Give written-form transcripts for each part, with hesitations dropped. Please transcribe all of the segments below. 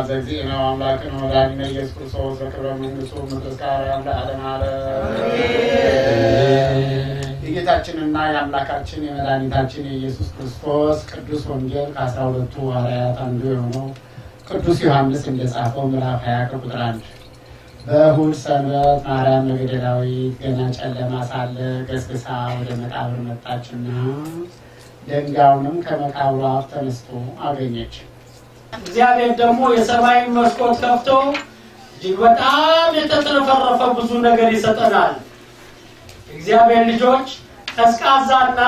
ዘግዚእነ አምላክነ ወመድኃኒነ ኢየሱስ ክርስቶስ በክብረ መንግሥቱ ምትስካረ ለዓለመ ዓለም። የጌታችንና የአምላካችን የመድኃኒታችን የኢየሱስ ክርስቶስ ቅዱስ ወንጌል ከ12ቱ ሐዋርያት አንዱ የሆነው ቅዱስ ዮሐንስ እንደጻፈው ምዕራፍ 20 ከቁጥር 1። በእሑድ ሰንበት ማርያም መግደላዊት ገና ጨለማ ሳለ ገስግሳ ወደ መቃብር መጣችና ድንጋዩንም ከመቃብሩ አፍ ተነስቶ አገኘች። እግዚአብሔር ደግሞ የሰማይን መስኮት ከፍቶ እጅግ በጣም የተትረፈረፈ ብዙ ነገር ይሰጠናል። እግዚአብሔር ልጆች፣ ቀዝቃዛና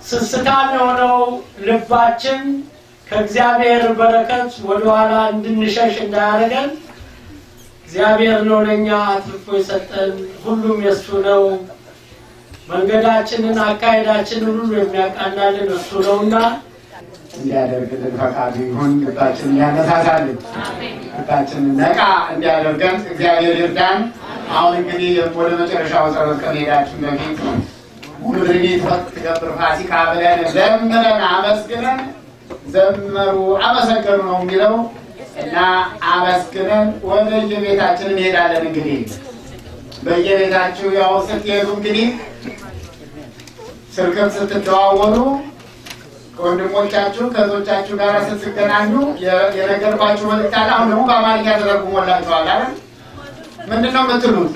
ስስታም የሆነው ልባችን ከእግዚአብሔር በረከት ወደኋላ እንድንሸሽ እንዳያደርገን፣ እግዚአብሔር ነው ለእኛ አትርፎ የሰጠን፣ ሁሉም የእሱ ነው። መንገዳችንን አካሄዳችንን ሁሉ የሚያቃናልን እሱ ነውና እንዲያደርግልን ፈቃዱ ይሁን። ልባችንን ያነሳሳልን፣ ልባችንን ነቃ እንዲያደርገን እግዚአብሔር ይርዳን። አሁን እንግዲህ ወደ መጨረሻው ጸሎት ከመሄዳችን በፊት ምድሪኒ ትገብር ፋሲካ ብለን ዘምረን አመስግነን፣ ዘመሩ አመሰገኑ ነው የሚለው፣ እና አመስግነን ወደ የቤታችን እንሄዳለን። እንግዲህ በየቤታችሁ ያው ስትሄዱ እንግዲህ ስልክም ስትደዋወሉ ከወንድሞቻችሁ ከእህቶቻችሁ ጋር ስትገናኙ የነገርኳችሁ መልእክት አለ። አሁን ደግሞ በአማርኛ ተተርጉሞላችኋል አይደል? ምንድን ነው የምትሉት?